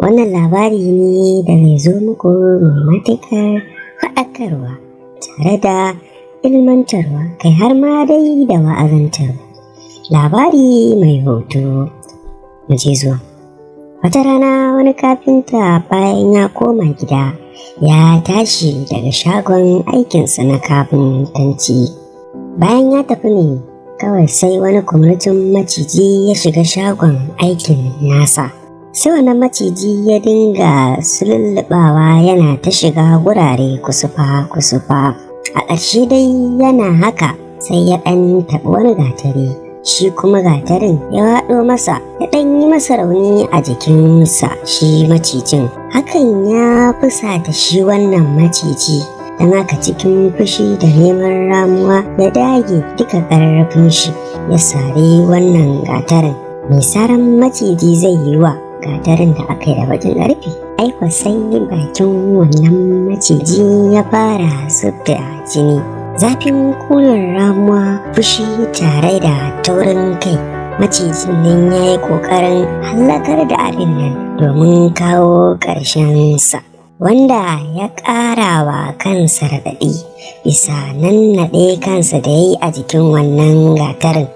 Wannan labari ne da zai zo muku mai matuƙar faɗakarwa tare da ilmantarwa, kai har ma dai da wa'azantarwa. Labari mai hoto, mu je zuwa. Wata rana wani kafinta, bayan ya koma gida, ya tashi daga shagon aikinsa na kafintanci. Bayan ya tafi ne kawai sai wani kumurcin maciji ya shiga shagon aikin nasa. Sai wannan maciji ya dinga sulullubawa, yana ta shiga wurare kusufa kusufa. A ƙarshe dai yana haka sai ya ɗan taɓi wani gatari. Shi kuma gatarin ya waɗo masa, ya ɗan yi masa rauni a jikinsa shi macijin. Hakan ya fusata shi wannan maciji, don haka cikin fushi da neman ramuwa ya dage duka ƙarfin shi ya sare wannan gatarin. Mai saran maciji zai yi wa gatarin da aka yi da bakin ƙarfe? Aiko sai bakin wannan maciji ya fara zub da jini. Zafin kunar ramuwa, fushi tare da taurin kai, macijin nan ya yi ƙoƙarin hallakar da abin nan domin kawo ƙarshen sa, wanda ya ƙara wa kansa raɗaɗi bisa nannaɗe kansa da ya yi a jikin wannan gatarin.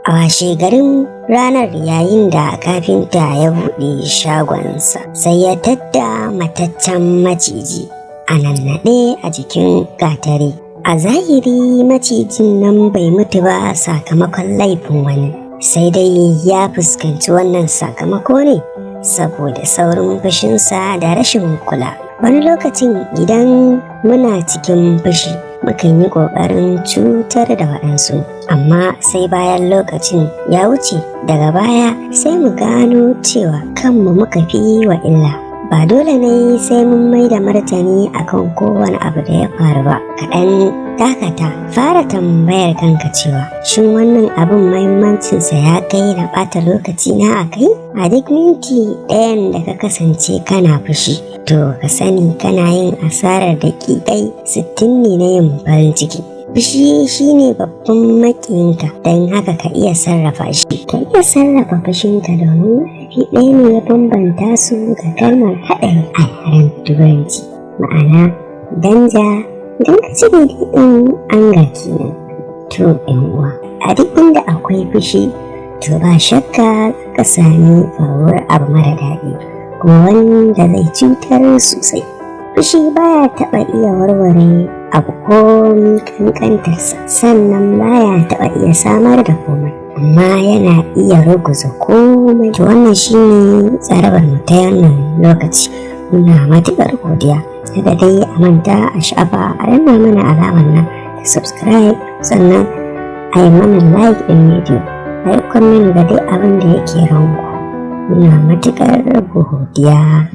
A washe garin ranar, yayin da kafinta ya buɗe shagonsa, sai ya tadda mataccen maciji a nannaɗe a jikin gatari. A zahiri macijin nan bai mutu ba sakamakon laifin wani, sai dai ya fuskanci wannan sakamako ne saboda saurin fushinsa da rashin kula. Wani lokacin idan muna cikin fushi, mukan yi ƙoƙarin cutar da waɗansu, amma sai bayan lokacin ya wuce, daga baya sai mu gano cewa kanmu muka fi wa illa. Ba dole ne sai mun mai da martani akan kowane abu da ya faru ba. Kaɗan dakata, fara tambayar kanka cewa, shin wannan abin mahimmancinsa ya kai na ɓata lokaci na a kai? A duk minti ɗayan da ka kasance kana fushi, to ka sani kana yin asarar daƙiƙai 60 ne na yin farin ciki. Fushi shine babban maƙiyinka, don haka ka iya sarrafa shi, ka iya sarrafa fushinka, domin harafi ɗaya ne ya bambanta su ga kalmar haɗari a yaren Turanci, ma'ana danger. Idan ka cire ɗin, anger kenan. To yan uwa, a duk inda akwai fushi, to ba shakka ka sami faruwar abu mara daɗi kuma wanda zai cutar sosai. Fushi baya taɓa iya warware abu komi kankantarsa, sannan baya taɓa iya samar da komai, amma yana iya ruguza komai. To wannan shine tsarabar mu ta wannan lokaci. Muna matuƙar godiya. Kada dai a manta a shafa a danna mana alamar nan da subscribe, sannan a yi mana like ɗin bidiyo, a yi comment ga dai abin da yake ranku. Muna matuƙar godiya.